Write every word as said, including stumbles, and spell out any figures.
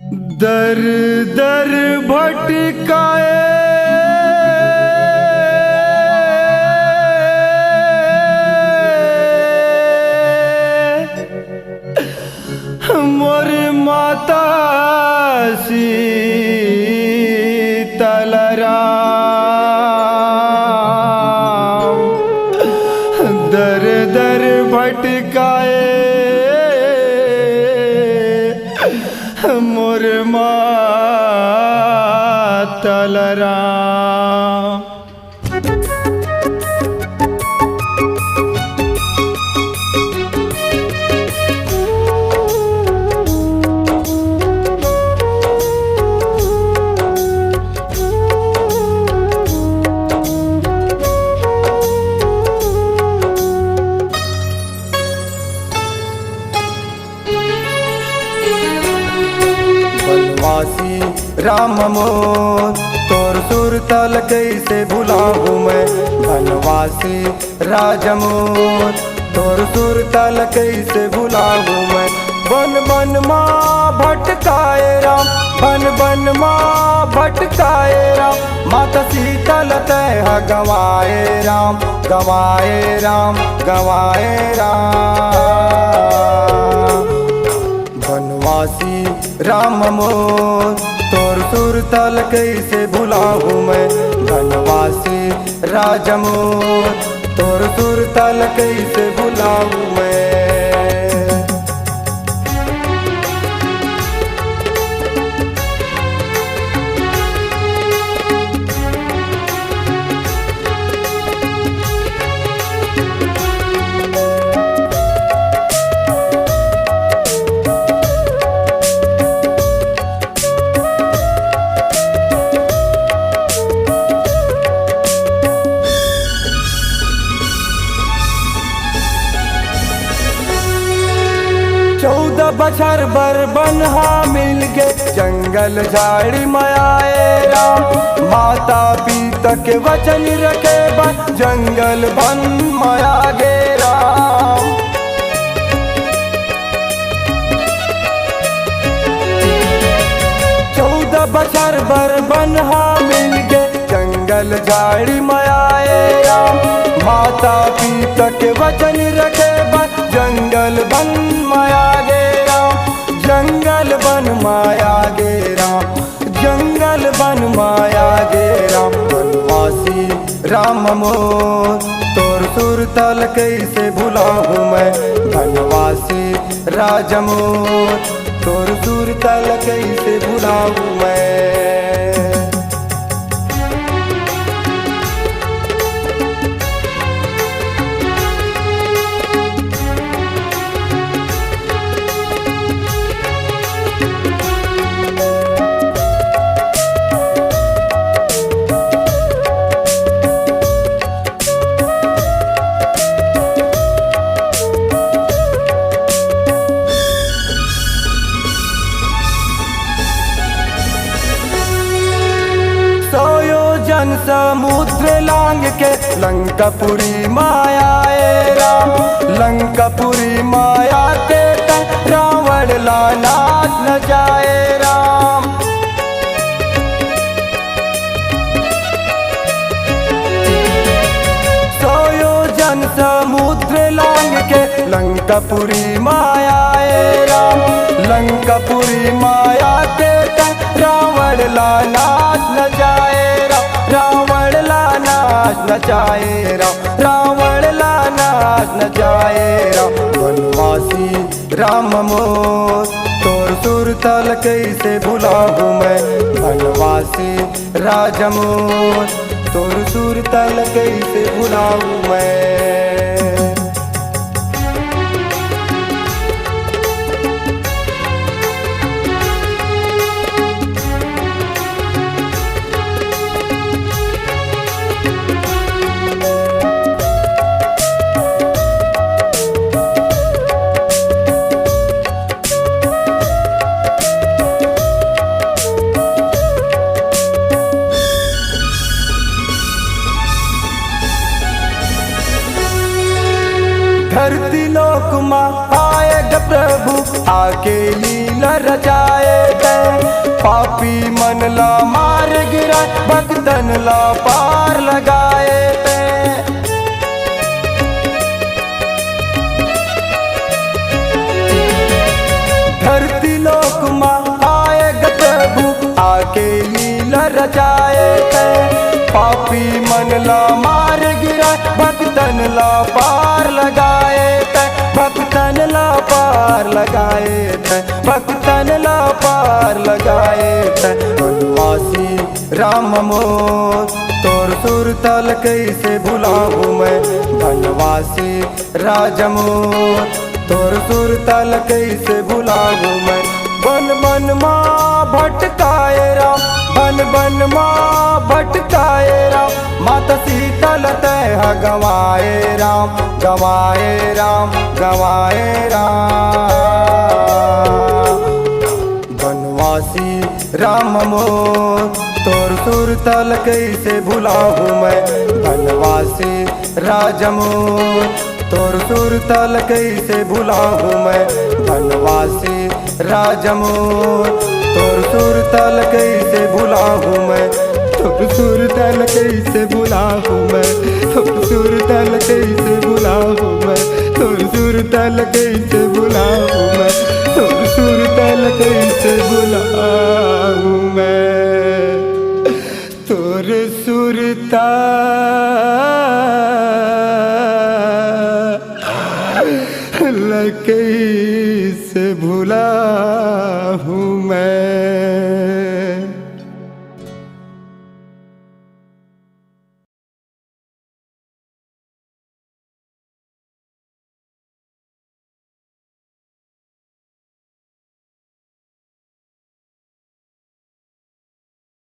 दर दर भटकाए मोर माता सीतल राम, दर दर भटकाए मोर मातल राम। बनवासी राम मोर, तोर सुरता ल कइसे भुलाहूँ मैं। बनवासी राजा मोर, तोर सुरता ल कइसे भुलाहूँ मैं। बन बन मा भटकाए राम, बन बन मा भटकाए राम, माता सीता ल तैं ह गंवाए राम, गंवाए राम, गंवाए राम। बनवासी राम मोर, तोर सुरता ल कइसे भुलाहूँ मैं। बनवासी राजा मोर, तोर सुरता ल कइसे भुलाहूँ मैं। चौदह बछर बर बन हा मिलगे, जंगल झाड़ी म आए राम। माता पिता के वचन रखे बर, जंगल बन म आगे राम। चौदह बछर बर बन हा मिलगे, जंगल झाड़ी म आए राम। माता पिता के वचन रखे बर, जंगल बन म आगे राम, जंगल बन म आगे राम, जंगल बन म आगे राम। बनवासी राम मोर, तोर सुरता ल कइसे भुलाहूँ मैं। बनवासी राजा मोर, तोर सुरता ल कइसे भुलाहूँ मैं। सौ योजन समुद्र लांग के लंकापुरी म आए राम, लंकापुरी म आके तैं रावण ला नाश न जाए राम। सौ योजन समुद्र लांग के लंकापुरी म आए राम, लंकापुरी म आके तैं रावण ला नाश न जाए राम, रावण ला नाश न जाए राम, रावण ला नाश न जाए राम। बनवासी राम मोर, तोर सुरता ल कइसे भुलाहूँ मैं। बनवासी राजा मोर, तोर सुरता ल कइसे भुलाहूँ मैं। जाए तैं, पापी मन ला मार गिराए, भक्तन ला पार लगाए तैं। धरती लोक मा आए ग प्रभु, आके लीला रचाए तैं। पापी मन ला मार गिराए, भक्तन ला पार लगाए तैं, भक्तन ला पार लगाए तैं, भक्तन ला पार लगाए तैं। बनवासी राम मोर, तोर सुरता ल कइसे भुलाहूँ मैं। बनवासी राजा मोर, तोर सुरता ल कइसे भुलाहूँ मैं। बन बन मा भटकाए राम, बन बन मा भटकाए राम, माता सीता ल तैं ह गंवाए राम, गंवाए राम, गंवाए राम। बनवासी राम मोर, तोर सुरता ल कइसे भुलाहूँ मैं। बनवासी राजा मोर, तोर सुरता ल कइसे भुलाहूँ मैं। बनवासी राजा मोर, तोर सुरता ल कइसे भुलाहूँ मैं। तोर सुरता ल कइसे भुलाहूँ मैं, तोर सुरता ल कइसे भुलाहूँ मैं, तोर सुरता ल कइसे भुलाहूँ मैं, तोर सुरता